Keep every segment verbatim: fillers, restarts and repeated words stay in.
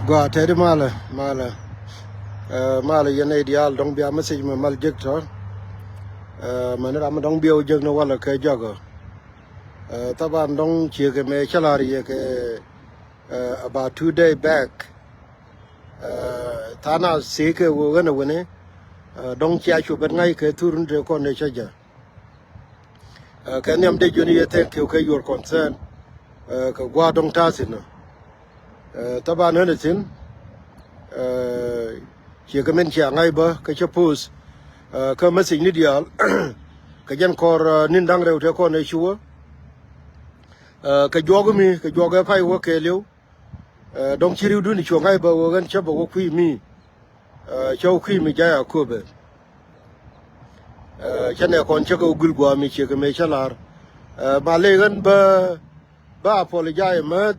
Gua tɛt i̱ malɛ, malɛ. Ɛ, malɛ yɛn nɛy diaal, dɔ̱ŋ bia message mɛ mal jek tɔ. Ɛ, mɛn ram mi dɔ̱ŋ bia wä jek ni walɛ kɛ jɔkɔ. Ɛ, thaban dɔ̱ŋ ciekɛ mɛ cä la̱r yɛ kɛ, ɛ, about two day back. Ɛ, tha̱a̱ŋ a thiekɛ wä ɣän ɛ wini. Ɛ, dɔ̱ŋ cia cu ben ŋa̱c kɛ thur ni tëë kɔn ëë cä jɛ. Ɛ, kɛ nhiam dee juni yɛ thank you kɛ your concern. Ɛ, kɛ gua̱a̱r dɔ̱ŋ ta̱a̱ thi̱n ɔ. Ɛ, thaban ɣän ɛ thi̱n. Ɛ, ciɛ kɛ min cia ŋa̱c bä kɛ cä post. Ɛ, kä message ni diaal. Kɛ jɛn kɔr, ɛ, ni̱n da̱ŋ rɛw tëë kɔn ëë cuwä. Ɛ, kɛ juɔk mi, kɛ juɔk ɛ pay wä kɛɛliw. Ɛ, dɔ̱ŋ ci ri̱wdun cuɔ̱ŋ ŋa̱c bä wä ɣän cä bä wä kui̱ mi. Ɛ, cä wä kui̱ mi jay a köpɛ. Ɛ, cä nɛ kɔn cä kɛ wä gul gua̱a̱ mi ciek kɛ mëë cä la̱r. Ɛ, ma ley ɣän bä, bä apologize määth.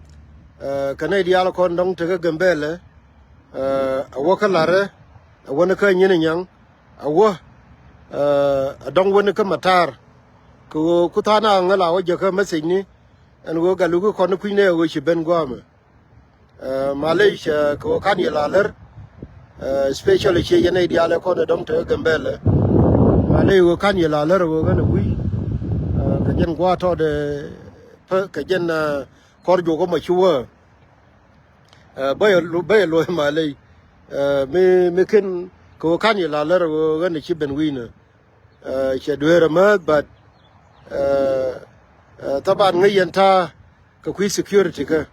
Ɛ, kɛ nɛy diaal kɔn dɔ̱ŋ tekɛ Gambɛlɛ. Ɛ, a wä kä la̱rä, a wä ni kä nyin nyaŋ, a wä, ɛ, a dɔ̱ŋ wä ni kä matar. Kɛ ɣöö ku tha̱a̱ŋ a ŋäl a wä jɛ kä message ni, ɛn ɣöö gat luk kɔn ni kui̱ nɛ ɣöö ci ben gua̱a̱mɛ. Ɛ, malec, ɛ, kɛ ɣöö ka̱n yɛ la lär, ɛ, especially ciɛ yɛn nɛy diaal ɛ kɔn ɛ dɔ̱ŋ te Gambɛlɛ. Malec ɣöö ka̱n yɛ la lär ɣöö ɣän ɛ wi̱i̱, ɛ, kɛ jɛn gua̱a̱ tɔɔdɛ, pä, kɛ jɛn, ɛ, kɔr juɔk ɛ mɔ ci wä. Ɛ, bä yɛ lo-, bä yɛ lo̱c malec. Ɛ, mi, mi ken kɛ ɣöö ka̱n yɛ la lär ɣöö ɣän ɛ ci ben wi̱i̱nä. Ɛ, cɛ dueer amäth, but, ɛ, ɛ, thaban ŋäc yɛn ta̱a̱ kɛ kui̱ security kä.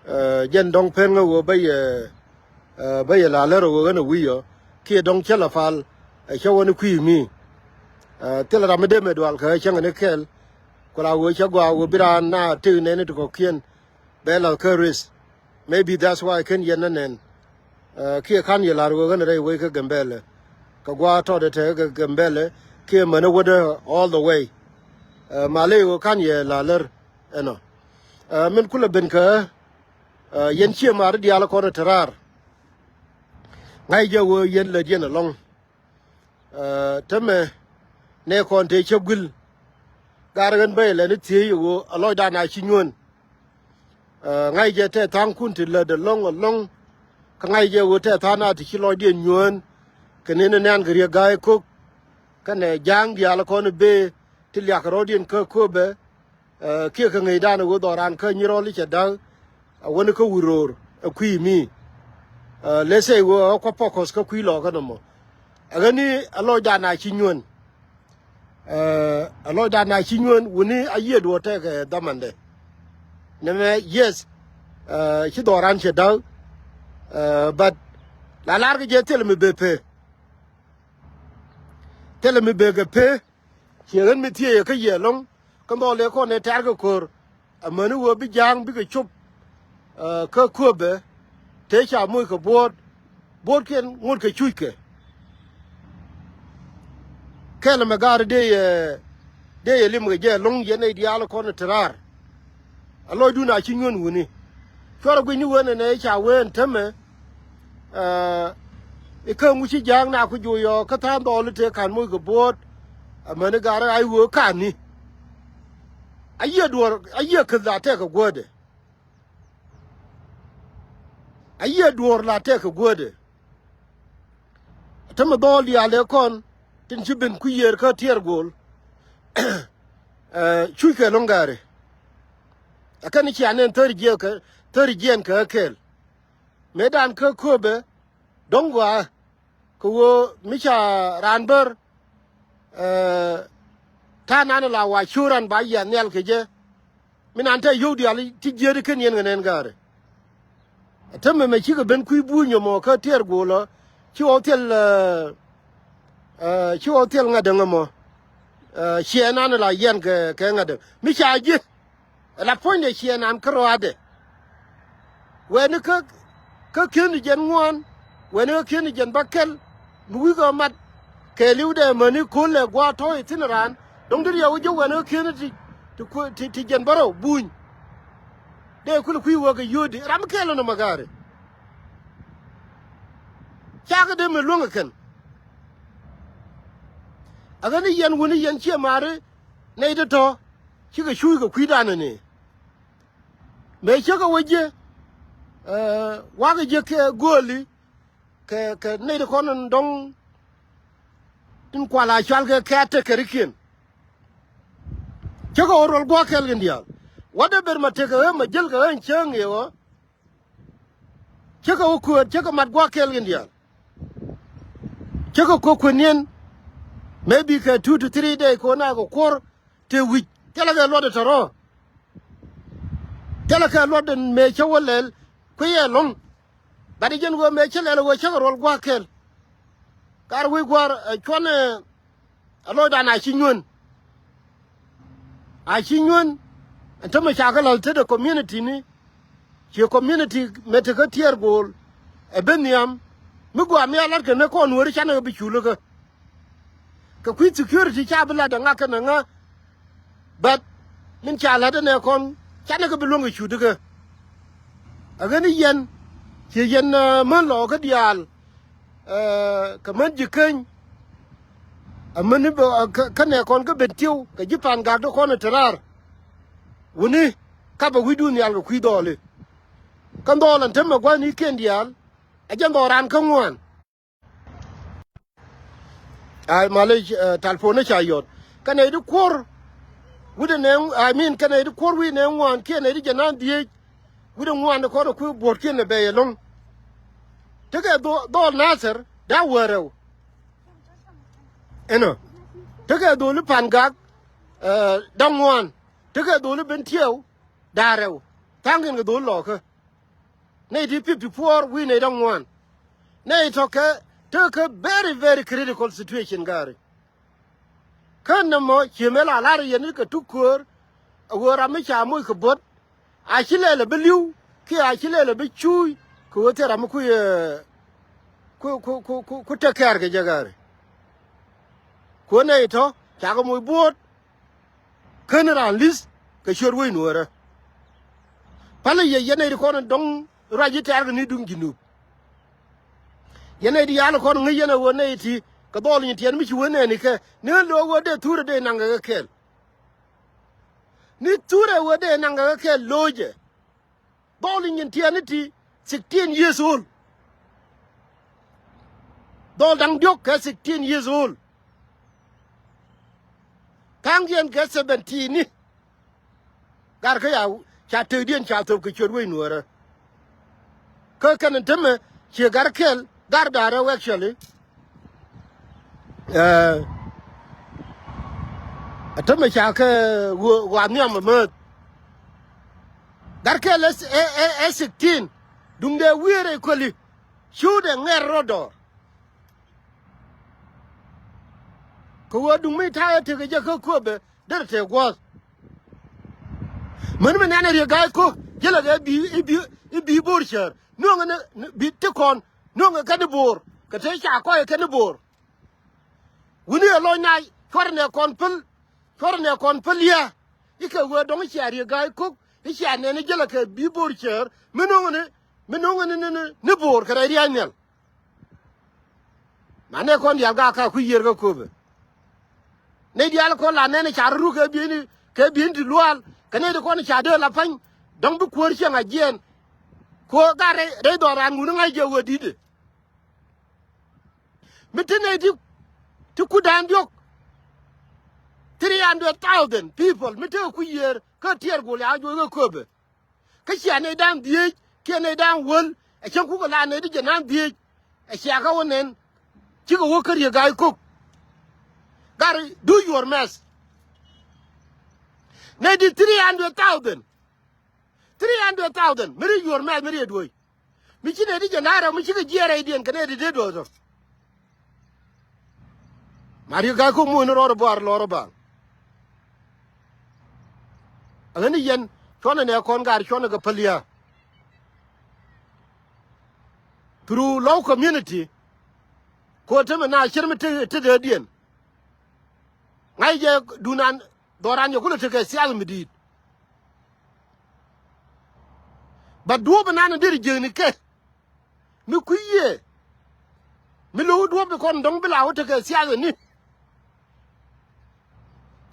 Ɛ, jɛn dɔ̱ŋ pen ŋä ɣöö bä yɛ, ɛ, bä yɛ la lär ɣöö ɣän ɛ wi̱i̱ ɔ kiɛ dɔ̱ŋ cä la pal. Ɛ, cä wä ni kui̱ mi. Ɛ, thilɛ ram mi dee mɛ dual kɛ cäŋɛ ni kɛl. Ku la ɣöö cä gɔaa ɣöö bi raan na tëk nɛni ti kɔ̱kiɛn bɛ lath kä risk. Maybe that's why ken yɛn nä nɛn. Ɛ, kiɛ ka̱n yɛ la̱r ɣöö ɣän rɛy wec kä Gambɛlɛ. Kɛ gua̱a̱ tɔɔdɛ te kä Gambɛlɛ kiɛ mänä wädä all the way. Ɛ, maley ɣöö ka̱n yɛ la̱r lär ɛnɔ. Ɛ, min kulɛ ben kä, ɛ, yɛn ciɛ ma̱a̱ri diaal kɔn ɛ te raar. Ŋa̱c jɛ ɣöö yɛn lät yɛn ɛlɔ̱ŋ. Ɛ, tämɛ nɛ kɔn te cäp guil. Gar ɣän bä ilɛ ni thiec i̱ ɣöö a lɔcdan a ci nyuän. Ɛ, ŋa̱c jɛ tɛ tha̱a̱ŋkun ti lätdɛ lɔ̱ŋ ɛlɔ̱ŋ. Kä ŋa̱c jɛ ɣöö tɛ tha̱a̱ŋ a ti ci lɔcdiɛn nyuän. Kɛ ni ni nɛ̈n kɛ Riek Ga̱a̱c Kok kɛnɛ ja̱a̱ŋ diaal kɔn i̱ bëë ti liak rɔ̱diɛn kä köpɛ. Ɛ, kiɛ kɛ ŋäcdan ɛ ɣöö dhɔran kä Nyirɔl i̱ cɛ da̱k. A wäni kä wi̱r ro̱o̱r ɛ kui̱ mi. Ɛ, let's say ɣöö ɛ kua̱ focus kä kui̱ lɔɔkä nɔmɔ. Ɛ ɣäni a lɔcdan a ci nyuän. Ɛ, a lɔcdan a ci nyuän wuni a yiëë duɔ̱ɔ̱r tɛkɛ dhamandɛ. Nɛmɛ, yes, ɛ, ci dhɔran cɛ da̱k. Ɛ, but la lar kɛ jɛ thilɛ mi bee pee. Thilɛ mi bee kɛ pee. Ciɛ ɣän mi thiee yɛ kä yɛ ɛlɔ̱ŋ kä dhɔl ëë kɔn ëë tɛ̈r kɛ ko̱r. Amäni ɣöö bi ja̱a̱ŋ bikɛ cop, ɛ, kä köpɛ tëë ca moc kɛ buɔ̱ɔ̱t, buɔ̱ɔ̱tkiɛn ŋot kɛ cuckɛ. Kɛl ɛmɛ gaari dee yɛ, dee yɛ lim kɛ jɛ ɛlɔ̱ŋ yɛn nɛy diaal kɔn ɛ te raar. A lɔcdun a ci nyuän wuni. Cuarɛ guic ni wen ɛnɛ ca wen tämɛ. Ɛ, ikä ŋuci ja̱a̱ŋ na ku juɔyɔ kä tha̱a̱ŋ dhɔɔli tëë ka̱n moc kɛ buɔ̱ɔ̱t. Amäni gaari a iwöö ka̱n ni. A yiëë duɔ̱ɔ̱r, a yiëë käth la tɛk kɛ guätdɛ. A yiëë duɔ̱ɔ̱r la tɛk kɛ guätdɛ. Tämɛ dhɔɔl diaal ëë kɔn tin ci ben kui̱ yiëër kä tiɛɛr go̱o̱l. Ɛ, cuckɛ lo̱ŋ gaari. Ɛ kɛn cia nɛn thäri jiɛɛn kɛ, thäri jiɛɛn kɛ ɣä kɛɛl. Mëëdan kä köpɛ dɔ̱ŋ gɔaa. Kɛ ɣöö mi ca raan bär, ɛ, ta̱a̱ nan la wa cu ran ba yiath nhial kɛ jɛ. Mi nan te yio̱w diaal ti jiäätdi ken yɛn kɛ nɛn gaari. Ɛ tämɛ mɛ cikɛ ben kui̱ buuny nyɔmɔ kä tiɛɛr go̱o̱lä. Ci ɣɔw thil, ɛ, ɛ, ci ɣɔw thil ŋa̱t däŋ ɛmɔ. Ɛ, ciɛ nan la yɛn kɛ, kɛ ŋa̱t däŋ. Mi ca ji̱. Ɛ la puɔ̱nydɛ ciɛ nan kä rɔaadɛ. Wɛni kä, kä ki̱n jɛn ŋuan. Wɛni kä ki̱n jɛn bäkɛl. Mi wi̱i̱ kɛ mat. Kɛɛliwdɛ mäni ko̱l lɛ gua̱a̱ tɔ̱ ithin raan. Dɔ̱ŋ deri yɛ wä jiök wɛni kä ki̱n ti, ti ku-, ti, ti jɛn bärɔw buny. Dee kul kui̱ wä kɛ yio̱o̱di. Ram kɛɛl ɛn ɔmɔ gaari. Cakɛ dee mi luäŋ ɛ kɛn. Ɛ ɣän i̱ yɛn wuni yɛn ciɛ maari. Nɛy ti tɔ̱. Cikɛ cuuc kɛ kui̱dan ɛni. Mëë cäkä wä ji̱. Ɛ, wakɛ jiäk kɛ gööli kɛ, kɛ nɛy ti kɔn in dɔ̱ŋ tin kual a cɔal kɛ caretaker-ikiɛn. Cä kɛ ɣöö ruɔl gua̱a̱th kɛl kɛn diaal. Whatever ma tekɛ ɣä, ma jälkɛ ɣä in cäŋ ëë ɣä. Cä kɛ wä kuäär, cä kɛ mat gua̱a̱th kɛl kɛn diaal. Cä kɛ kuäär kuäär niɛn, maybe kɛ two to three day kɛ ɣöö na kɛ kuɔr tëë wi̱c. Thilɛ kɛ luɔt ɛ tɔ̱rɔ̱. Thilɛ kɛ luɔt in mëë cä wä lɛl kui̱ yɛ lɔ̱ŋ. Bat i̱ jɛn ɣöö mëë cä lɛl ɣöö cä kɛ ruɔl gua̱a̱th kɛl. Kar wi̱i̱ gua̱a̱r, ɛ, cuɔ̱n, ɛ, ɛ lɔcdan a ci nyuän. A ci nyuän. Ɛn tämɛ ca kɛ la̱th tetdɛ community ni. Ciɛ community mëë tekä tiɛɛr go̱o̱l ɛ ben nhiam. Mi gɔaa mi a la̱t kɛ ni kɔn Nuääri canɛ kɛ bi cul ikä. Kɛ kui̱ security ca bi la̱t ɛ ŋa kɛnɛ ŋa. But min ca la̱t ɛnɛ kɔn canɛ kɛ bi luäŋ kɛ cut ikä. Ɛ ɣän i̱ yɛn ciɛ yɛn, ɛ, män lɔɔkä diaal. Ɛ, kɛ män ji̱ keny. Ɛ män i̱ bɛ, ɛ, kä, kä nɛ kɔn kä ben tiw kɛ ji̱ pa̱n gak dee kɔn ɛ te raar. Wuni kapɛ wi̱cdun nhial kɛ kui̱ dhɔɔli. Kä dhɔɔl ɛn temɛ gua̱thnikiɛn diaal. Ɛ jɛn dhɔɔl raan kä ŋuan. Ay, malec, ɛ, talpon ni ca yɔt. Kɛ nɛy ti kuɔr wi̱cdɛ nɛ, I mean, kɛ nɛy ti kuɔr wi̱cdɛ nɛ ŋuan kiɛ nɛy ti jɛ nan dhieec. Wi̱cdɛ ŋuan ti kɔn ɛ kui̱ buɔ̱tkiɛn ɛ bɛy ɛlɔ̱ŋ. Tekɛ dho-, dhɔɔl Nathir da̱ŋ wäl rɛw. Ɛnɔ. Tekɛ dho̱li pa̱n gak, ɛ, da̱ŋ ŋuan. Tekɛ dho̱li ben tiɛw da̱ŋ rɛw. Tha̱a̱ŋkiɛn kɛ dho̱li lɔɔkä. Nɛy ti fifty four wi̱i̱ nɛy da̱ŋ ŋuan. Nɛy tɔ̱ kɛ, tekɛ very, very critical situation gari. Kä nɛmɔ cië mëë la la̱r yɛn i̱ kɛ tuk köör, a ɣöö ram mi ca moc kɛ buɔ̱t, a ci lɛl a bi li̱w, kiɛ a ci lɛl a bi cuuc, kɛ ɣöö thil ram mi kui̱, ɛ, ku, ku, ku, ku, ku take care kɛ jɛ gari. Kuɔn nɛy tɔ̱, cakɛ moc buɔ̱ɔ̱t, ken raan li̱th kɛ ciöt wec Nuäärä. Pälɛ yɛ yɛn nɛy ti kɔn dɔ̱ŋ ruac ji̱ tɛ̈r kɛ ni duŋ Jinub. Yɛn nɛy ti yal kɔn ŋäc yɛn ɛ ɣöö nɛy ti kɛ dhɔl nyin tiɛɛn mi ci wee nɛɛni kɛ ni ɣän lo̱o̱k ɣöö dee thurɛ dee naŋ kɛ kɛ kɛɛl. Ni thurɛ ɣöö dee naŋ kɛ kɛ kɛɛl lo̱o̱cɛ. Dhɔl nyin tiɛɛni ti sixteen years old. Dhɔl da̱ŋ diɔ̱k kɛ sixteen years old. Tha̱a̱ŋdiɛn kɛ seventeen ni. Gar kä ya ca tekdiɛn ca thop kɛ ciöt wec Nuäärä. Kä kɛn in tämɛ ciɛ gar kɛl, gar da̱rä wek cɔli. Ɛ, ɛ tämɛ ca kɛ ɣöö ɣɔaa nhiam ɛ määth. Gar kɛl ɛ, ɛ, ɛ, ɛ sixteen. Duŋdɛ wi̱i̱ rɛy köli. Ciwdɛ ŋɛr rɔ dɔɔr. Kɛ ɣöö duŋ mi ta̱a̱ ɛ tekɛ jɛ kä köpɛ derɛ tëë guɔ̱ɔ̱th. Män mi nɛn ɛ Riek Gai Kok jälɛ kɛ bi, i̱ bi, i̱ bi bo̱o̱r cäär. Nuɔ̱ŋɛ ni, ni bi ti kɔn nuɔ̱ŋɛ kɛn i̱ bo̱o̱r kɛ te ca kɔc kɛn i̱ bo̱o̱r. Wuni ɛ lɔc na cuɔrɛ nɛ kɔn päl, cuɔrɛ nɛ kɔn päl yä. I̱ kɛ ɣöö dɔ̱ŋ cia Riek Gai Kok i̱ cia nɛn i̱ jälɛ kɛ bi bo̱o̱r cäär. Mi nuɔ̱ŋɛ ni, mi nuɔ̱ŋɛ ni, ni, ni, ni bo̱o̱r kɛ rɛy ria̱a̱c nhial. Ma nɛ kɔn diaal gak ka kui̱ yiër kä köpɛ. Nɛy diaal kɔn la nɛn ca rɔ ruk kɛ bieyni, kɛ bieyni ti luaal. Kɛ nɛy ti kɔn ca dee la pa̱ny. Dɔ̱ŋ bi kuäär cieŋ a jiɛɛn. Kɛ ɣöö gat rɛy, rɛy dhɔran ŋun ŋa̱c jɛ ɣöö di̱tdɛ. Mi te nɛy ti, ti kudan diɔ̱k. Three hundred thousand people mi tekɛ kui̱ yiër kä tiɛɛr gol ya juɔc kä köpɛ. Kä cia nɛy da̱ŋ dhieec kiɛ nɛy da̱ŋ wäl ɛ cäŋ kukɛ la nɛy ti jɛ na̱ŋ dhieec. Ɛ cia kä wä nɛn cikɛ wä kä Riek Gai Kok. Gari do your math. Nɛy ti three hundred thousand. Three hundred thousand mi ri your math mi ri ɛ duɔ̱ɔ̱c. Mi ci nɛy ti jɛ na̱ŋ rɛw mi cikɛ jiɛɛr rɛydiɛn kɛ nɛy ti dee duɔ̱ɔ̱c thɔ. Ma Riek Gai Kok muɔ̱ɔ̱n ni rɔɔdɛ buar lɔrä baŋ. Aŋäni yɛn cuɔnɛ nɛ kɔn gar cuɔnɛ kɛ päl yä. Through low community. Kɔ temɛ na cir mi te, te dee diɛn. Ŋa̱c jɛ dunan dhɔran jɛ kulɛ tekɛ siath mi di̱i̱t. But duɔ̱ɔ̱p inan in deri jiäkni kɛ. Mi kui̱ yiëë. Mi lo̱k duɔ̱ɔ̱p ti kɔn dɔ̱ŋ bi la wä tekɛ siath ni.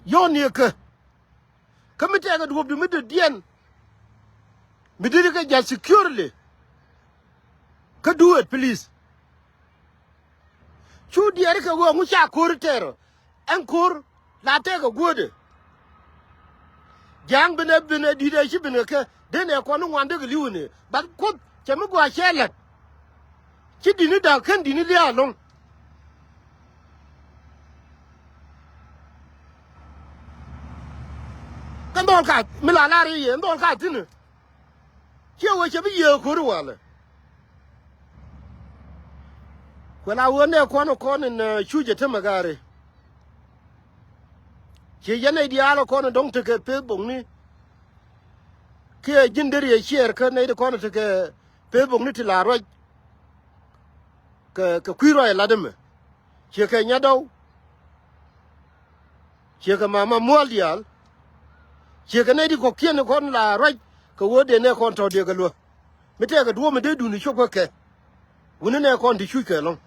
Yɔ̱ɔ̱n ni ɛ kä. Kä mi tɛkɛ duɔ̱ɔ̱p di mi dee diɛn. Mi deri kɛ ja̱ securely. Kä do it, please. Cu diɛɛri kɛ ɣöö ŋu ca ko̱r tɛɛr ɔ. Ɛn ko̱r la tɛɛk ɛ guätdɛ. Ja̱a̱ŋ ben ɛ ben ɛ di̱t ɛ ci ben kɛ kɛ. Dee nɛ kɔn ni ŋuan dee kɛ li̱w ni. Bath Kuoth cɛ mi gɔaa cɛ la̱t. Ci di̱t ni da̱k kän di̱t ni lia̱a̱ ɛlɔ̱ŋ. Kä dhɔl ka mi la lar i̱ yɛ dhɔl ka thi̱n. Ciɛ wee cɛ bi yiëë ko̱ri walɛ. Kuɛ la wee nɛ kɔn kɔn in, eh, cuc ɛ temɛ gaari. Ciɛ yɛn nɛy diaal kɔn in dɔ̱ŋ tekɛ Facebook ni. Kiɛ ji̱n deri ɛ share kä nɛy di kɔn in tekɛ Facebook ni ti la ruac. Kɛ, kɛ kui̱ ruac ɛ lat ɛmɛ. Ciɛ kɛ nyadɔw. Ciɛ kɛ mama muɔl diaal. Ciɛ kɛ nɛy di kɔ̱kiɛn kɔn la ruac kɛ ɣöö dee nɛ kɔn tɔ̱ dee kɛ luä. Mi tɛkɛ duɔ̱ɔ̱p mi dee duni cop kä kɛ. Wuni nɛ kɔn ti cuc kɛ lɔ̱ŋ.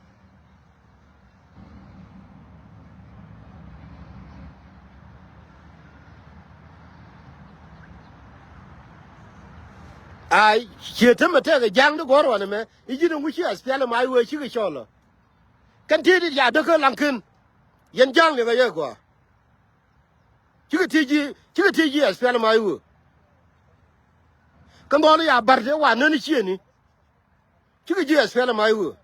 Ai, ciɛ temɛ tɛkɛ ja̱a̱ŋ di gɔ̱r wanɛ mɛ i̱ ji̱n ɛŋu ci aspial ɛmɛ a i̱ wee cikɛ cɔl ɔ. Kɛn ti̱i̱t i̱ ya däkä laŋ ken. Yɛn ja̱a̱ŋ liɛŋɛ yɛ gɔaa. Cikɛ ti̱i̱ ji̱, cikɛ ti̱i̱ ji̱ aspial ɛmɛ a i̱ wee. Kɛn dhɔl i̱ ya ba̱r tëë wa nän i̱ ciëni. Cikɛ ji̱ aspial ɛmɛ a i̱ wee.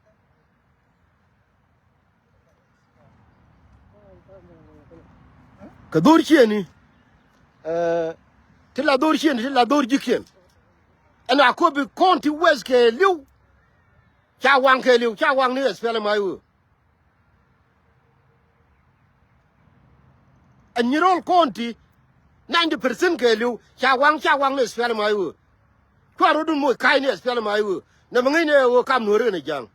Kɛ dho̱r ciëni. Eh, ti la dho̱r ciëni, ti la dho̱r ji̱kiɛn. Ɛn a kopi kɔn ti wes kɛ li̱w. Ca waŋ kɛ li̱w, ca waŋ ni aspial ɛmɛ a i̱ wee. Ɛn nyi rɔl kɔn ti ninety percent kɛ li̱w ca waŋ, ca waŋ ni aspial ɛmɛ a i̱ wee. Cua rɔ̱dun moc ka̱c ni aspial ɛmɛ a i̱ wee. Nɛ mi ŋäcnɛ ɛ ɣöö kam nuɔ̱ɔ̱ri kɛnɛ ja̱a̱ŋ.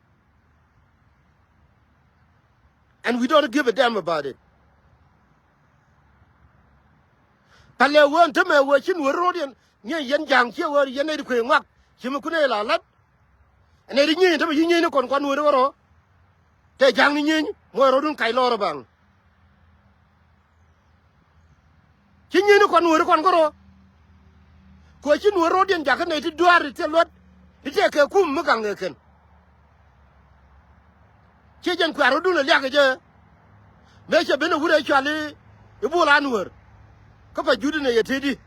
And we don't give a damn about it. Palɛ ɣöö ɛn tämɛ ɣöö ci nuɔ̱ɔ̱ri ro̱o̱diɛn ŋi̱eec yɛn ja̱a̱ŋ ciɛ ɣöö yɛn nɛy ti kuëë ŋuak. Ci mi kunɛ la la̱t. Ɛn nɛy ti nyieny tämɛ ci nyieny ni kɔn kuan nuɔ̱ɔ̱ri ɣä rɔ̱. Tɛ ja̱a̱ŋ ni nyieny muɔc rɔ̱dun kac lɔɔr ɛ baŋ. Ci nyieni kɔn nuɔ̱ɔ̱ri kɔn kärɔ̱. Kɛ ci nuɔ̱ɔ̱ri ro̱o̱diɛn jakä nɛy ti duaar ti thil luɔ̱t ti tëë kɛ kum mi gaŋ kɛ kɛn. Ciɛ jɛn kua̱r ro̱dun ɛ liak kɛ jɛ. Mëë cɛ ben ɛ wut ɛ cual i̱ bol a nuɔ̱ɔ̱r. Kä pa jut inɛ yɛ tëëdi.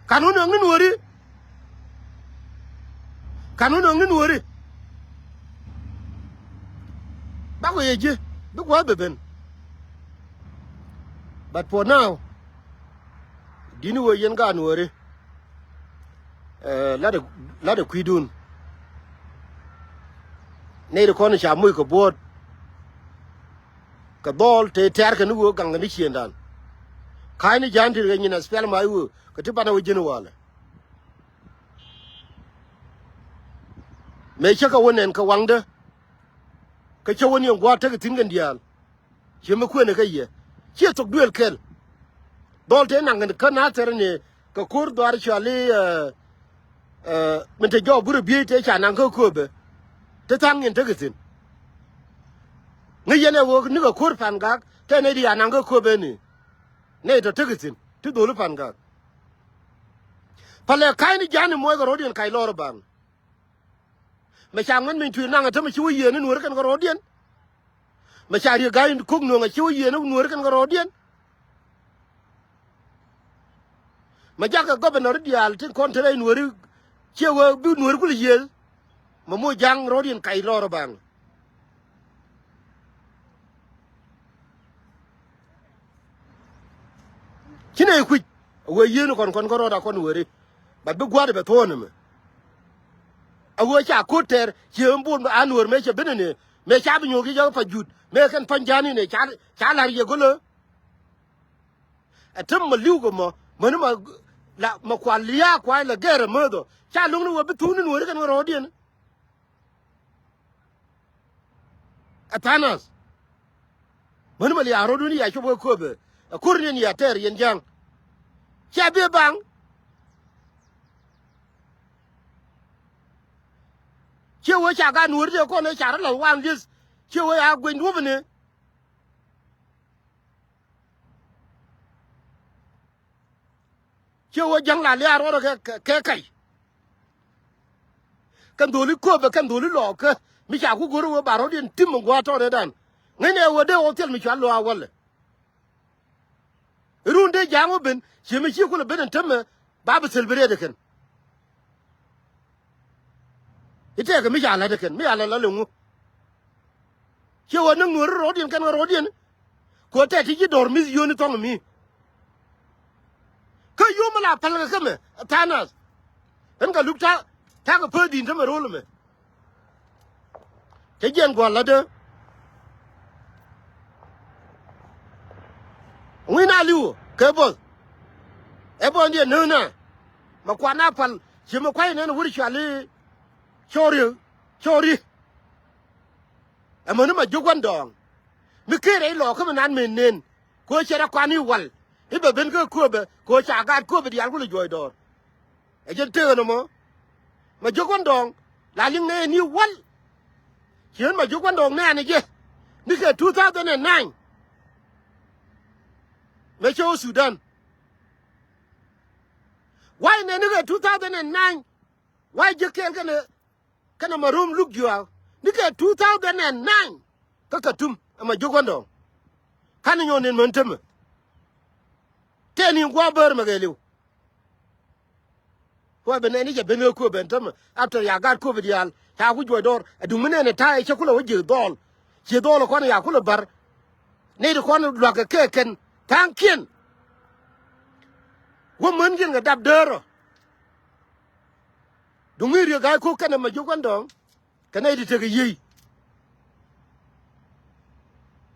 Kan wä nööŋni nuɔ̱ɔ̱ri. Kan wä nööŋni nuɔ̱ɔ̱ri. Bak wee yɛ ji̱ bi gua̱a̱th bɛ ben. But for now, di̱t ni wee yɛn gaat nuɔ̱ɔ̱ri. Eh, latdɛ, latdɛ kui̱dun. Nɛy ti kɔn ca moc kɛ buɔ̱ɔ̱t. Kɛ dhɔl tëë tɛ̈r kɛ ni wee gaŋ kɛ ni ciëëndan. Ka̱a̱cni ja̱a̱n ti kɛ nyin aspial ma i̱ wee kɛ ti banɛ wä ji̱n walɛ. Mëë cä kɛ wä nɛn kɛ waŋdä. Kä cä wä ni ɛn gua̱a̱th tekɛ thi̱n kɛn diaal. Ciɛ mi kuënɛ kä yɛ ciɛ thok duëël kɛl. Dhɔl tëë naŋ kɛn kä Nathɛr ni kɛ ko̱r dhɔaar cɔal i̱, eh, eh, min te jɔɔk burɛ biey tëë ca naŋ kä kööbɛ. Te tha̱a̱ŋ in tekɛ thi̱n. Ŋäc yɛn ɛ ɣöö nikɛ ko̱r Pan Gak tëë nɛy ti ca naŋ kä kööbɛ ni. Nɛy tɔ̱ tekɛ thi̱n ti dholi Pan Gak. Palɛ ka̱cni ja̱a̱n i̱ muɔckɛ ro̱diɛn kac lɔɔr i̱ baŋ. Mɛ ca ŋuɛ̈t miny tui̱r naŋ ɛ tämɛ ci wä yiëë ni nuɔ̱ɔ̱ri kɛn kɛ rɔɔdiɛn. Mɛ ca riek ga̱a̱c in ko̱k nuɔ̱ŋ ɛ ci wä yiëë ni nuɔ̱ɔ̱ri kɛn kɛ rɔɔdiɛn. Mɛ jakɛ gɔbɛnɔri diaal tin kɔn te rɛy nuɔ̱ɔ̱ri ciɛ wee bi nuɔ̱ɔ̱ri kulɛ yiëë. Mɛ moc ja̱a̱ŋ rɔɔdiɛn kac lɔɔr ɛ baŋ. Ci nɛy kui̱c a wee yieen kɔn kɔn kä rɔɔd a kɔn weri. Bat bi gua̱a̱r bɛ thuɔ̱ɔ̱n ɛmɛ. A wee ca ko̱t tɛɛr cië mi bol a nuɔ̱ɔ̱r mëë cɛ ben ɛnɛ mëë ca bi nyuɔ̱ɔ̱k i̱ jɛ pa jut mëë kɛn pa̱ny ja̱a̱n inɛ ca, ca la̱r yɛ go̱lä. Ɛ tem ma li̱w kɛ mɔ mäni ma la ma kual lia̱a̱ kua̱a̱c la gɛɛr ɛ määth ɔ ca lo̱ŋni wee bi thuuni nuɔ̱ɔ̱ri kɛn kä rɔɔdiɛn. Ɛ tha̱a̱ŋ nath. Mäni ma liaak rɔ̱dun ya cop kä köpɛ ɛ ko̱r niɛn ya tɛɛr yɛn ja̱a̱ŋ. Cia bi baŋ. Ciɛ wee ca gat nuɔ̱ɔ̱ri tëë kɔn ëë ca rɔ la̱th wan lieth ciɛ wee ya gueny duɔ̱pä ni. Ciɛ wee ja̱ŋ la liaar rɔɔdɛ kɛ, kɛ, kɛ kɛc. kɛn dholi kööbɛ kɛn dholi lɔɔkä mi ca ku go̱r ɛ wee ba rɔ̱diɛn tim mi gua̱a̱r tɔɔt ɛ dan. Ŋäcnɛ ɛ wee dee ɣɔw thil mi cua lo̱a̱ walɛ. Run dee ja̱a̱ŋ wä ben ciɛ mi ci kulɛ ben ɛn tämɛ ba bi celebrate kɛn. I̱ tɛkɛ mi ca la̱t ɛ kɛn mi ca la̱t la̱t ɛŋu. Ciɛ wä näk nuɔ̱ɔ̱ri rɔ̱diɛn kɛn kɛ rɔ̱diɛn. Kuɔ tɛt ti ji̱ dɔ̱r mi̱th yio̱o̱ni thɔ̱ŋ mi. Kä yio̱o̱ mi la päl kɛ kä mɛ tha̱a̱ŋ nath. Ɣän kɛ luk ta̱a̱ ta̱a̱ kɛ pää di̱i̱n tämɛ ro̱l mɛ. Cä jiɛn gua̱l lätdä. Ŋui̱n a li̱w kɛ bo̱th. Ɛ bo̱th diɛ nööna. Mɛ kuan a pal ci mɛ kuay nɛn wur cuali. Cɔri cɔri. Ɛmäni mɛ ji̱ gua̱n dɔɔŋ. Mi ker rɛy lɔɔkä mi nan mëë nen. Kɛ ɣöö cɛ rɛ kuan i̱ wal i̱ bɛ ben kä kööbɛ kɛ ɣöö ca gaat kööbɛ diaal kulɛ juɔc dɔɔr. Ɛ jɛn tëë ɣän ɛmɔ. Mɛ jiök wän dɔɔŋ la liŋ nɛ ni wal. Ci ɣän mɛ jiök wän dɔɔŋ nɛɛni jɛ nikɛ two thousand and nine. Mɛ cɛ wä Sudan. Wa̱i̱ nɛ nikɛ two thousand and nine. Wa̱i̱ jiäk kɛɛl kɛnɛ kɛnɛ mɛ rom luk juaak nikɛ two thousand and nine. Kä Khartoum ɛmɛ jiök wän dɔɔŋ. Ka̱n inyɔn in män tämɛ. Tëë ni gua̱a̱ bäär mɛ kɛɛliw. Kuɛ ben ɛn i̱ jɛ ben ɣä kuɛ ben tämɛ after ya gaat kuɛ bi diaal ca ku juɔc dɔɔr. Ɛ duŋ mi nɛn ɛ ta̱a̱ ɛ cä kulɛ wä ji̱ dhɔɔl. Ci dhɔɔl ɛ kɔn ya kulɛ bär. Nɛy ti kɔn lua̱k kɛ kɛ kɛn tha̱a̱ŋkiɛn. Wä män ji̱n kɛ dap däär ɔ. Duŋ i̱ riek ga̱a̱c ko̱k kɛn ɛmɛ jiök wän dɔɔŋ. Kɛ nɛy ti tekɛ yiey.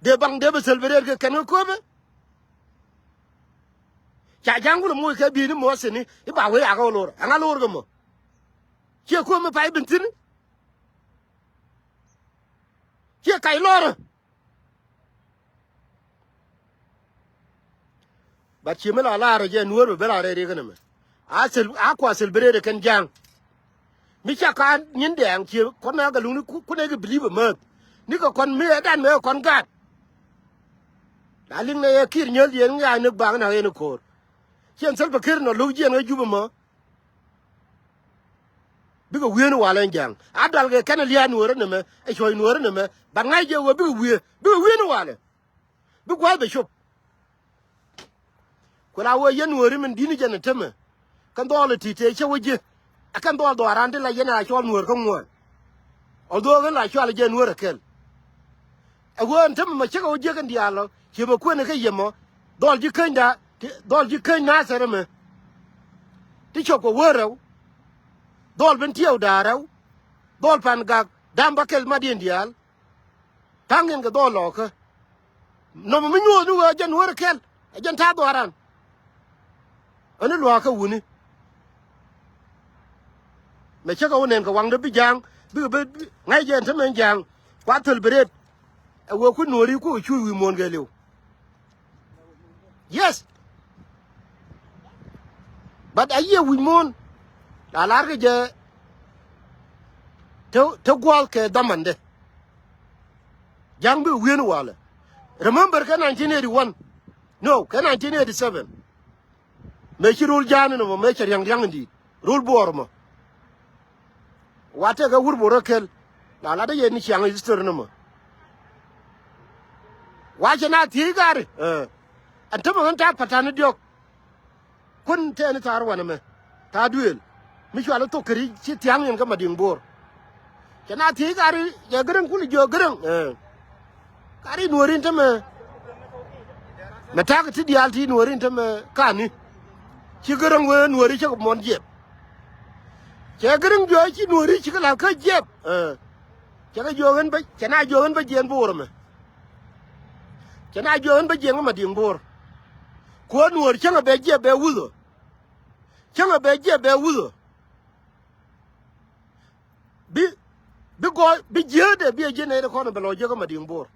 Dee baŋ dee bi celebrate kɛ kɛn kä kööbä. Ca ja̱ŋ kulɛ moc kɛ bi̱i̱ni mɔ thi̱n i̱ ba wee akä wä lo̱r ɛŋa lo̱r kɛ mɔ. Ciɛ kööbä pay bin thi̱n. Ciɛ kac lɔrä. But ci mi la laarä jɛ nuäär bɛ ben la rɛy riek kɛn ɛmɛ. A cel a kua celebrate kɛn ja̱a̱ŋ. Mi ca ka nyin dɛɛŋ ci kɔn na kɛ luŋni ku- kunɛ kɛ believe a määth. Ni kɛ kɔn mi ɛ dan mɛ kɔn gaat. La liŋ nɛ yɛ ki̱i̱r nyäl yɛn ŋi̱a̱c ni baŋ na ɣen ko̱o̱r. Ciɛn Salva Kiir nɔ lo̱k jiɛn ɣä Jubɛ mɔ. Bikɛ wi̱i̱n walɛ ɛn ja̱a̱ŋ a dual kɛ kɛn lia̱a̱ nuɔ̱ɔ̱rä nɛmɛ ɛ cuɔ̱c nuɔ̱ɔ̱rä nɛmɛ. Ba ŋa̱c jɛ wee bikɛ wi̱i̱ bikɛ wi̱i̱n walɛ. Bi gua̱a̱th bɛ cop. Ku la wee yɛn nuɔ̱ɔ̱ri min di̱t ni jɛn ɛ tämɛ. Kɛn dhɔɔl ɛ ti̱i̱ tëë cä wä ji̱ ɛ kɛn dhɔɔl dhɔaaran ti la yɛn a cɔl nuɔ̱ɔ̱r kä ŋuɔ̱ɔ̱n. Although ɣän la cɔal jɛ nuɔ̱ɔ̱r ɛ kɛl. Ɛ wee ɛn tämɛ mɛ cä kɛ wä jiäk ɛn diaal ɔ ci mɛ kuɛn ɛ kä yɛmɔ. Dhɔl ji̱ känyda ti dhɔl ji̱ käny Nathɛr ɛmɛ. Ti cɔp kɛ wee rɛw. Dhɔl ben tiɛɛw da̱a̱ rɛw. Dhɔl pan gak da̱a̱m bä kɛl matdiɛn diaal. Ta̱ŋ in kɛ dhɔɔl lɔɔkä. Nɔmɔ mi nyuɔ̱ɔ̱th ni wee jɛn wee rɛ kɛl ɛ jɛn ta̱a̱ dhɔaaran. Ɛn ni lua̱a̱kä wuni. Mɛ cä kɛ wä nɛn kɛ waŋdä bi ja̱a̱ŋ bikɛ bi ŋa̱c jɛ ɛn te mɛn ja̱a̱ŋ. Kua thöl bi rɛt. Ɛ wee kui̱ nuɔ̱ɔ̱ri kui̱ cuuc wi̱i̱ muɔ̱ɔ̱n kɛɛliw. Yes. But a yiëë wi̱c muɔ̱ɔ̱n la la̱rkɛ jɛ. Te te gua̱a̱th kɛ dhamandɛ. Ja̱ŋ bi wi̱i̱n walɛ. Remember kɛ nineteen eighty one. No, kɛ nineteen eighty seven. Mëë ci rol ja̱a̱n ni mɔ mëë cɛ ria̱ŋ ria̱ŋ in di̱i̱t rol buɔɔr mɔ. Wa tɛkɛ wur buɔɔr ɛ kɛl la lat dee yɛ ni ciaŋ history ni mɔ. Wa cɛ na thiec gari. Ɛn tämɛ ɣän ta̱a̱ pa̱ta̱n ni diɔ̱k. Kun tɛɛni thaar wanɛ mɛ thaar duëël mi cual i̱ thok keri ci thia̱a̱ŋ yɛn kä Madiŋ Bo̱o̱r. Cɛ na thiec kari cɛ Gäräŋ kul jiök Gäräŋ. Kari nuɔ̱ɔ̱rin tämɛ mɛ ta̱a̱ kɛ ti diaal ti nuɔ̱ɔ̱rin tämɛ kani. Ci Gäräŋ wee nuɔ̱ɔ̱ri cä kɛ muɔ̱n jiɛp. Cɛ Gäräŋ jiök ci nuɔ̱ɔ̱ri ci kɛ la̱th kä jiɛp. Cɛ kɛ jiök ɣän bä cɛ na jiök ɣän bä jiɛn Bo̱o̱r ɛmɛ. Cɛ na jiök ɣän bä jiɛn kä Madiŋ Bo̱o̱r. Kuäär nuɔ̱ɔ̱r cäŋɛ bɛ jiɛp bɛ wuthä. Cäŋɛ bɛ jiɛp bɛ wuthä. Bi bi gɔɔy bi jiäätdɛ bi ɛ jiɛn nɛy ti kɔn bɛ lɔ jiäkä Madiŋ Bo̱o̱r.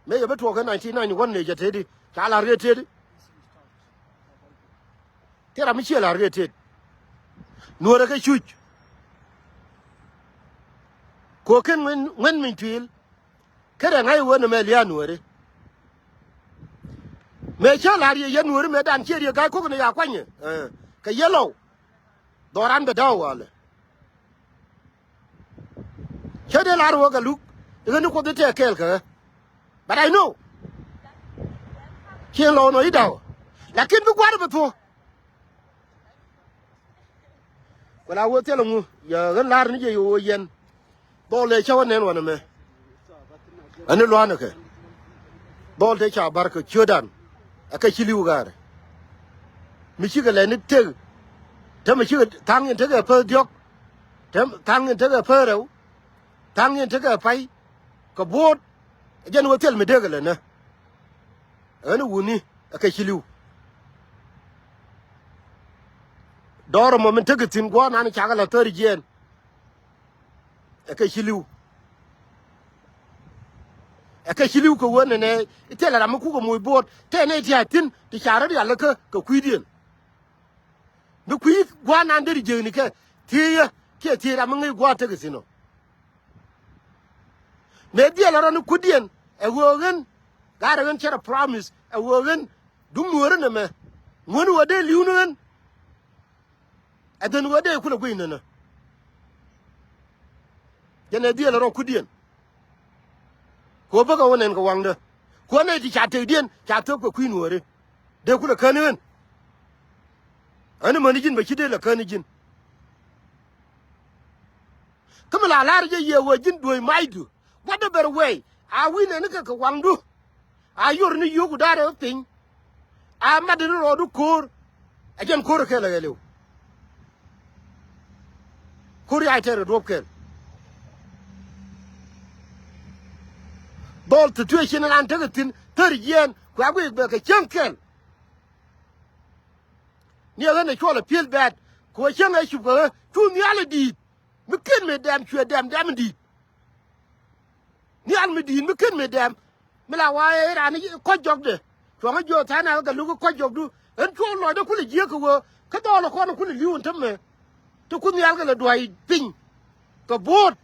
Mëë yɛ bi tuɔɔk kɛ nineteen ninety one nɛ cɛ tëëdi ca la̱r kɛ tëëdi. Ti ram mi ciɛ la̱r kɛ tëëd. Nuɔ̱ɔ̱rɛ kɛ cuc. Kɛ ɣöö ken ŋuɛn ŋuɛn miny tuil. Kä rɛ ŋa̱c wen ɛmɛ lia̱a̱ nuääri. Mëë cä la̱r yɛ yɛn nuääri mëë dan ciɛ riek ga̱a̱c ko̱k ni ya kuanyɛ. Kɛ yɛ lɔw dhɔran bɛ da̱w walɛ. Te dee lar wä kɛ luk i̱ ɣän ni Kuoth i̱ tɛk kɛɛl kɛ ɣä. But I know. Cieŋ lɔw nɔ i̱ da̱w. Lakin bi gua̱r bɛ thuɔ̱k. Ku la wee thilɛ ŋu yɛ ɣän la̱r ni jɛ yɛ ɣöö yɛn. Dhɔl dee cä wä nɛn wanɛ mɛ. Ani lua̱nɛ kɛ dhɔl te ca bar kɛ ciötdan. Ɛ kɛ ci li̱w ga̱a̱rɛ mi cikɛ lɛni tek. Te mi cikɛ tha̱a̱ŋ in tekɛ päth diɔ̱k. Te tha̱a̱ŋ in tekɛ päth rɛw. Tha̱a̱ŋ in tekɛ pay kɛ bo̱o̱t. Ɛ jɛn wä thil mi dee kɛ lɛnä. Ɣän i̱ wuni ɛ kɛ ci li̱w. Dɔɔr ɛmɔ min tekɛ thi̱n gua̱a̱r nan cakɛ la thäri jiɛɛn. Ɛ kɛ ci li̱w. Ɛ kɛ ci li̱w kɛ wen nɛnɛ i̱ thilɛ ram mi kukɛ moc bo̱o̱t tɛn nɛy ti a thi̱n ti ca rɔ̱ rial kä kɛ kui̱diɛn. Mi kui̱ gua̱a̱r nan deri jiekni kɛ thiec yɛ kiɛ thiec ram mi ŋäc gua̱a̱r tekɛ thi̱n ɔ. Mëë dhiɛl rɔ ni kui̱diɛn ɛ ɣöö ɣän ga̱rɛ ɣän cɛ rɔ promise ɛ ɣöö ɣän duŋ nuɔ̱ɔ̱ri nɛmɛ ŋuäni wä dee li̱w ni ɣän. Ɛ dhɛn ɣöö dee kulɛ guic nänä. Jɛn ɛ dhiël rɔ kui̱diɛn. Kuɔ bäkɛ wä nɛn kɛ waŋdä kuɔ nɛy ti ca tekdiɛn ca thöp kɛ kui̱ nuɔ̱ɔ̱ri. Dee kulɛ käni ɣän. Ɣän mäni ji̱n bɛ ci dee lɛ käni ji̱n. Kä mi la la̱r jɛ yɛ wee ji̱n duööc macdu. Gua̱dä bɛr wɛy a wi̱n ɛn kɛ kɛ waŋdu. A yor ni yio̱o̱ku da̱rɛ piny. A mat ni rɔɔdu ko̱o̱r. Ɛ jɛn ko̱o̱r kɛl ɛ ɣɛliw. Ko̱o̱r yac tɛr kɛ duɔ̱p kɛl. Dhɔl situation in an tekɛ thi̱n thäri jiɛɛn kua guic bɛ kɛ cäŋ kɛl. Ni ɛ ɣän ɛ cuɔl ɛ pi̱el bɛɛt kɛ wä cäŋ ɛ cup kɛ ɣä cu nhial ɛ di̱i̱t. Mi ken mi dɛm cuɛ dɛm dɛm in di̱i̱t. Nhial mi di̱i̱t mi ken mi dɛm mi la wa ɛ raan i̱ kɔc jɔkdɛ. Cuɔ̱ŋä jiɔth tha̱a̱n a kɛ luk i̱ kɔc jɔkdu ɛn cuɔ̱ɔ̱ŋ lɔcdä kulɛ jiääk kɛ ɣöö kä dhɔɔl ɛ kɔn ɛ kulɛ li̱w ɛn tämɛ. Ti kuth nhial kɛ lɛ dua̱c piny kɛ bo̱o̱t.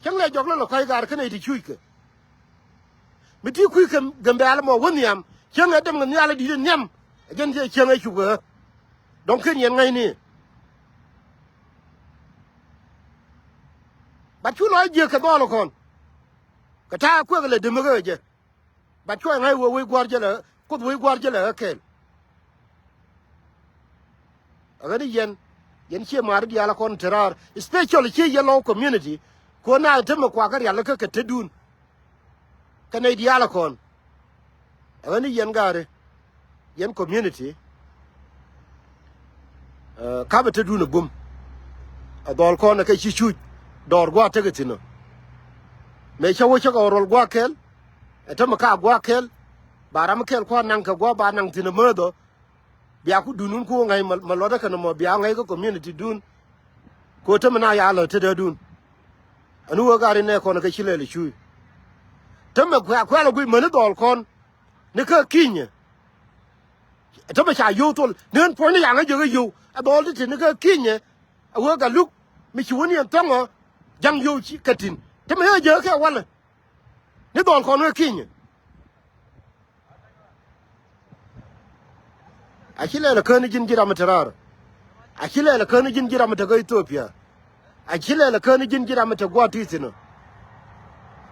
Cäŋ lɛ jɔk lä lɛ kɔc gaar kä nɛy ti cuuckɛ. Mi ti kui̱ kɛ Gambɛl ɛmɔ wä nhiam cäŋ ɛ däm kɛ nhial ɛ di̱t ɛ nhiam. Ɛ jɛn cɛ cäŋ ɛ cup kɛ ɣä. Dɔ̱ŋ ken yɛn ŋäcni. Bat cu lɔc jiäk kɛ dhɔl ɛ kɔn. Kɛ ta̱a̱ kuek lɛ däm ɛ ɣä jɛ. Bat cuɔy ŋa̱c wee wec gua̱r jälɛ kuoth wec gua̱r jälɛ ɣä kɛɛl. Ɛ ɣän i̱ yɛn yɛn ciɛ ma̱a̱ri diaal ɛ kɔn te raar especially ciɛ yɛn lɔw community. Kuɔn naath te mi kuakä rial kä kɛ tetdun. Kɛ nɛy diaal ɛ kɔn ɛ ɣän i̱ yɛn gaari. Yɛn community. Ɛ, kapɛ tetdun ɛ bum. Ɛ dhɔl kɔn ɛ kɛ ci cuc dɔɔr gua̱a̱th tekɛ thi̱n ɔ. Mëë cä wä cä kɛ ɣɔr rol gua̱a̱th kɛl. Ɛ tämɛ ka gua̱a̱th kɛl. Ba ram kɛl kua̱r naŋ kɛ gua̱a̱th ba naŋ thi̱n ɛ määth ɔ. Bia ku duundun ku wä ŋa̱c mɛ luɔtdä kɛn ɛmɔ bia ŋa̱c kä community dun. Ku tämɛ na ya lä tetdädun. Ɛn wä gat ri nɛ kɔn kɛ ci lɛl ɛ cuuc. Tämɛ kuɛ kuɛl ɛ guic mäni dhɔl kɔn. Ni kä kinyɛ. Tämɛ ca yio̱w thol ni ɣän puɔ̱nyni yaŋä jiäkä yio̱w ɛ dhɔl ti ti ni kä kinyɛ. Ɛ wee Galuk mi ci wä ni ɛn thɔ̱ŋ ɔ ja̱ŋ yio̱w ci kɛ ti̱n tämɛ ɣän jiäkä kɛ walɛ. Ni dhɔl kɔn wee kinyɛ. A ci lɛl ɛ käni ji̱n ji̱ ram mi te raar. A ci lɛl ɛ käni ji̱n ji̱ ram mi te kä Ethiopia. A ci lɛl ɛ käni ji̱n ji̱ ram mi te gua̱a̱th ti thi̱n ɔ.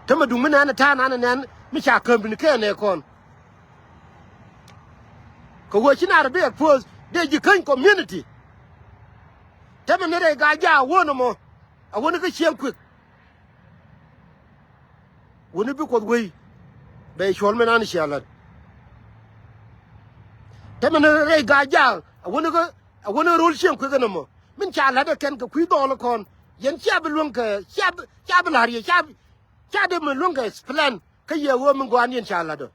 Te mi duŋ mi nɛn ɛ ta̱a̱ nan ɛ nɛn mi ca käm bi̱n kɛn ɛ kɔn. Kɛ ɣöö ci naar bi ɛ puɔ̱th dee ji̱ käny community. Te mi ni rɛy Gaa-jaak a wä nɔmɔ a wäni kä cieŋ kuek. Wäni bi kuɔth wei bɛ cuɔl mi nan cia la̱t. Te mi ni rɛy Gaa-jaak a wäni kä a wäni ro̱l cieŋ kuek ɛn nɔmɔ min ca la̱t ɛ kɛn kɛ kui̱ dhɔɔl ɛ kɔn. Yɛn cia bi luäŋ kɛ cia bi cia bi la̱r yɛ cia bi cia dee mi luäŋ kɛ plan kä yɛ ɣöö min gɔaan yɛn ca la̱t ɔ.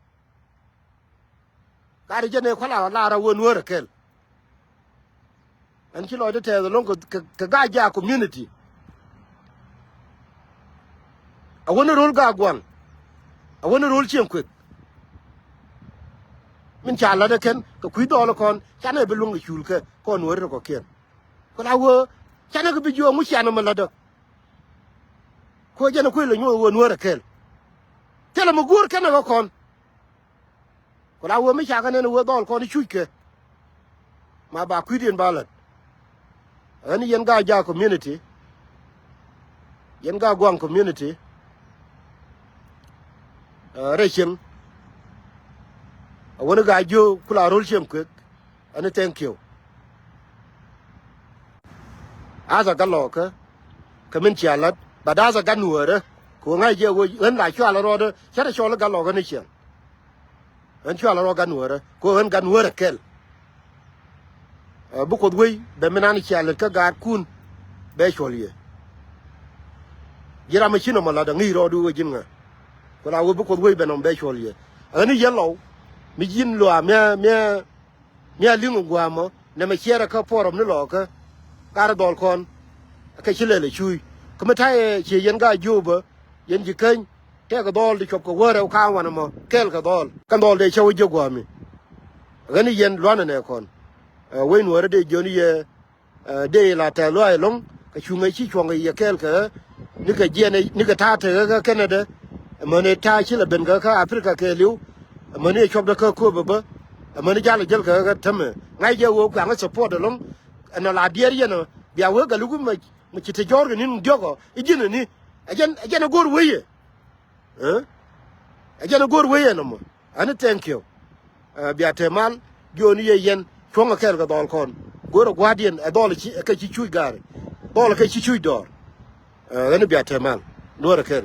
Ka ri jɛn ɛ kua̱l a lar a wä nuäär ɛ kɛl. Ɛn ci lɔcdä tɛɛth ɛlɔ̱ŋ kɛ, kɛ, kɛ Gaa-jaak community. A wäni ro̱l Gaa-gua̱a̱ŋ. A wäni ro̱l cieŋ kuek. Min ca la̱t ɛ kɛn kɛ kui̱ dhɔɔl ɛ kɔn canɛ bi luäŋ kɛ cuul kɛ kɔn nuäär rɛ kɔ̱kiɛn. Ku la wee canɛ kɛ bi jiɔɔŋ ŋu cianɛ mi la̱tdä. Ku jɛn ɛ kuec lɛ nyuɔth wä nuäär ɛ kɛl. Thilɛ mi guur kɛn ɛ ɣä kɔn. Ku la wee mi ca kɛ nɛn ɛ wee dhɔl kɔn i̱ cuckɛ. Ma ba kui̱diɛn ba la̱t. Ɣän i̱ yɛn Gaa-jaak community. Yɛn Gaa Gua̱a̱ŋ community, ɛ, rɛy cieŋ. Ɛ wäni Gaa Jiök ku la ro̱l ciem kuek. Ɛn thank you. Ath a Gat Lɔɔkä kɛ min cia la̱t, but ath a Gat Nuäärä. Kɛ ɣöö ŋa̱c jɛ ɣöö ɣän la cual rɔɔdä cä rɛ cɔl i̱ Gat Lɔɔkä ni cieŋ. Ɣän cual rɔɔd Gat Nuäärä kɛ ɣöö ɣän Gat Nuäärä kɛl. Ɛ, bi Kuoth wec bɛ min an cia lät kä gaatkun bɛ cuɔl yɛ. Ji̱ ram mi ci nɔmɔ la̱t a ŋi̱i̱c rɔɔdu ɣöö ji̱n ŋa. Ku la ɣöö bi Kuoth wec bɛ nɔm bɛ cuɔl yɛ. Ɣän i̱ yɛn lɔw mi ji̱n luaak mia̱ mia̱ mia̱ li̱ŋ in gua̱a̱mɔ nɛmɛ ciɛɛrɛ kä puɔrɔm ni Lɔɔkä. Gat dhɔl kɔn kɛ ci lɛl ɛ cuuc kä mi ta̱yɛ ciɛ yɛn Gaa Jiök bä yɛn ji̱ käny. Tɛkɛ dhɔl ti cuɔp kɛ wäärɛ kä wanɛ mɔ kɛɛl kɛ dhɔl kɛn dhɔl dee cä wä jiök gua̱a̱mi. Ɣän i̱ yɛn luanɛ nɛ kɔn. Ɛ, wec Nuäärä dee jiön i̱ yɛ, ɛ, dee la tɛth lua̱a̱c ɛlɔ̱ŋ kɛ cuŋ ɛ ci cuɔ̱ŋ kɛ yɛ kɛɛl kɛ ɣä. Nikɛ jiɛn ɛ nikɛ ta̱a̱ te ɣä kä Canada. Amäni ta̱a̱ ci lɛ ben kɛ kä Africa kɛɛliw. Amäni ɛ cuɔpdä kä kööbä bä. Amäni jalɛ jäl kɛ ɣä kä tämɛ ŋa̱c jɛ ɣöö kuaŋä support ɛlɔ̱ŋ. Ɛn ɔ la diɛɛr yɛn ɔ bia wee Gat Luk mi ci te jɔ̱ɔ̱r kɛ ni̱n diɔ̱k ɔ i̱ ji̱n ɛ ni. Ɛ jɛn ɛ jɛn ɛ go̱o̱r wee yɛ. Ɛ jɛn ɛ go̱o̱r wee yɛn ɔmɔ. Ɛn thank you. Ɛ, bia te mal jiöni yɛ yɛn cuɔ̱ŋ ɛ kɛɛl kɛ dhɔl kɔn. Go̱o̱rɛ gua̱a̱rdiɛn ɛ dhɔl ɛ ci ɛ kɛ ci cuc gaari. Dhɔl ɛ kɛ ci cuc dɔɔr. Ɛ, ɣän bia te mal. Luɔ̱rɛ kɛɛl.